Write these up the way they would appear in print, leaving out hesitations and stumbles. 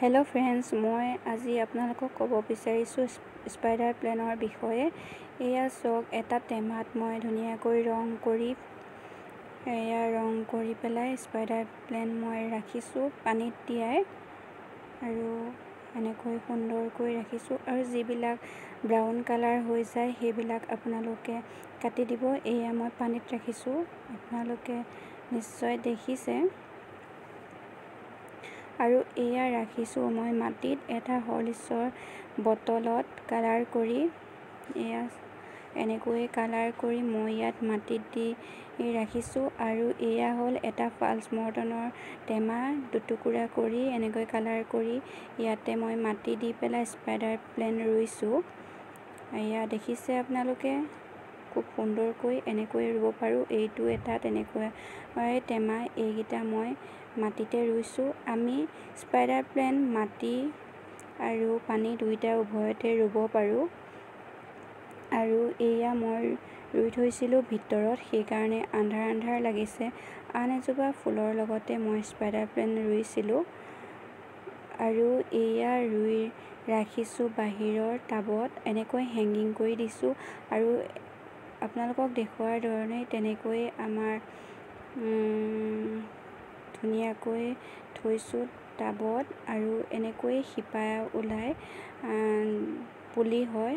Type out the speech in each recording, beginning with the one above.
Hello' friends, মই আজি আপোনালোকক ক'ব বিচাৰিছোঁ স্পাইডাৰ প্লেনৰ বিষয়ে। এয়া চাওক, এটা টেমাত মই ধুনীয়াকৈ ৰং কৰি এয়া ৰং কৰি পেলাই স্পাইডাৰ প্লেন মই ৰাখিছোঁ পানীত তিয়াই, আৰু এনেকৈ সুন্দৰকৈ ৰাখিছোঁ। আৰু যিবিলাক ব্ৰাউন কালাৰ হৈ যায় সেইবিলাক আপোনালোকে কাটি দিব। এয়া মই পানীত ৰাখিছোঁ, আপোনালোকে নিশ্চয় দেখিছে। আৰু এয়া ৰাখিছোঁ মই মাটিত এটা হৰলিক্সৰ বটলত কালাৰ কৰি, এয়া এনেকৈ কালাৰ কৰি মই ইয়াত মাটিত দি ৰাখিছোঁ। আৰু এয়া হ'ল এটা ফাল্ছ মৰ্টনৰ টেমা, দুটুকুৰা কৰি এনেকৈ কালাৰ কৰি ইয়াতে মই মাটি দি পেলাই স্পাইডাৰ প্লেন ৰুইছোঁ। এয়া দেখিছে আপোনালোকে, খুব সুন্দৰকৈ এনেকৈ ৰুব পাৰোঁ। এইটো এটা তেনেকৈ টেমা, এইকেইটা মই মাটিতে ৰুইছোঁ। আমি স্পাইডাৰ প্লেন মাটি আৰু পানী দুয়োটা উভয়তে ৰুব পাৰোঁ। আৰু এয়া মই ৰুই থৈছিলোঁ ভিতৰত, সেইকাৰণে আন্ধাৰ আন্ধাৰ লাগিছে। আন এজোপা ফুলৰ লগতে মই স্পাইডাৰ প্লেন ৰুইছিলোঁ। আৰু এয়া ৰুই ৰাখিছোঁ বাহিৰৰ টাবত, এনেকৈ হেঙিং কৰি দিছোঁ। আৰু আপোনালোকক দেখুওৱাৰ ধৰণে তেনেকৈ আমাৰ ধুনীয়াকৈ থৈছোঁ টাবত। আৰু এনেকৈ শিপা ওলাই পুলি হয়।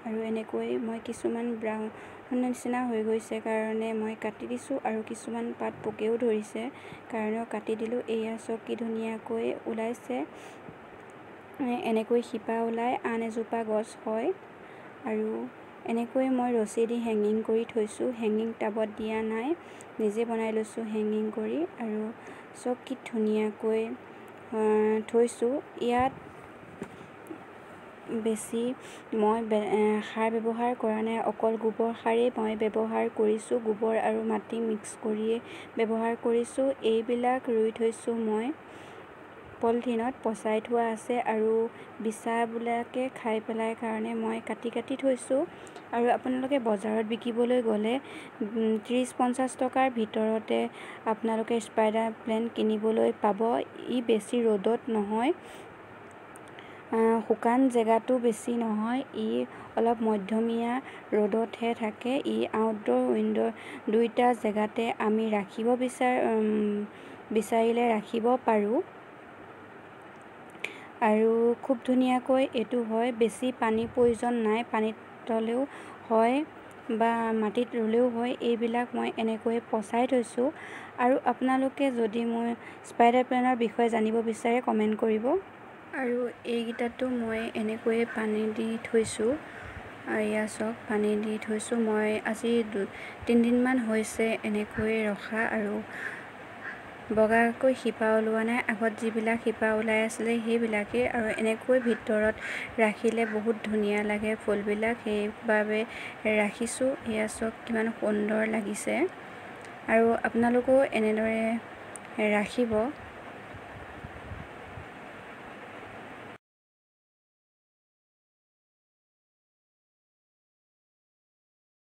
আৰু এনেকৈ মই কিছুমান ব্ৰাউন নিচিনা হৈ গৈছে কাৰণে মই কাটি দিছোঁ, আৰু কিছুমান পাত পোকেও ধৰিছে কাৰণেও কাটি দিলোঁ। এয়া চাওক কি ধুনীয়াকৈ ওলাইছে, এনেকৈ শিপা ওলাই আন এজোপা গছ হয়। আৰু এনেকৈ মই ৰছী দি হেঙিং কৰি থৈছোঁ, হেঙিং টাবত দিয়া নাই, নিজে বনাই লৈছোঁ হেঙিং কৰি। আৰু চাওক কি ধুনীয়াকৈ থৈছোঁ। ইয়াত বেছি মই সাৰ ব্যৱহাৰ কৰা নাই, অকল গোবৰ সাৰেই মই ব্যৱহাৰ কৰিছোঁ। গোবৰ আৰু মাটি মিক্স কৰিয়ে ব্যৱহাৰ কৰিছোঁ। এইবিলাক ৰুই থৈছোঁ মই পলিথিনত পচাই থোৱা আছে, আৰু বিচাবিলাকে খাই পেলাই কাৰণে মই কাটি কাটি থৈছোঁ। আৰু আপোনালোকে বজাৰত বিকিবলৈ গ'লে 30-50 টকাৰ ভিতৰতে আপোনালোকে স্পাইডাৰ প্লেন কিনিবলৈ পাব। ই বেছি ৰ'দত নহয়, শুকান জেগাতো বেছি নহয়, ই অলপ মধ্যমীয়া ৰ'দতহে থাকে। ই আউটড'ৰ উইণ্ড'ৰ দুয়োটা জেগাতে আমি ৰাখিব বিচাৰিলে ৰাখিব পাৰোঁ। আৰু খুব ধুনীয়াকৈ এইটো হয়, বেছি পানীৰ প্ৰয়োজন নাই, পানীত থ'লেও হয় বা মাটিত ৰুলেও হয়। এইবিলাক মই এনেকৈ পচাই থৈছোঁ। আৰু আপোনালোকে যদি মোৰ স্পাইডাৰ প্লেনৰ বিষয়ে জানিব বিচাৰে কমেণ্ট কৰিব। আৰু এইকেইটাতো মই এনেকৈয়ে পানী দি থৈছোঁ। এয়া চাওক, পানী দি থৈছোঁ মই আজি 3 দিনমান হৈছে এনেকৈ ৰখা। আৰু বগাকৈ শিপা ওলোৱা নাই, আগত যিবিলাক শিপা ওলাই আছিলে সেইবিলাকেই। আৰু এনেকৈ ভিতৰত ৰাখিলে বহুত ধুনীয়া লাগে ফুলবিলাক, সেইবাবে ৰাখিছোঁ। এয়া চাওক কিমান সুন্দৰ লাগিছে। আৰু আপোনালোকেও এনেদৰে ৰাখিব।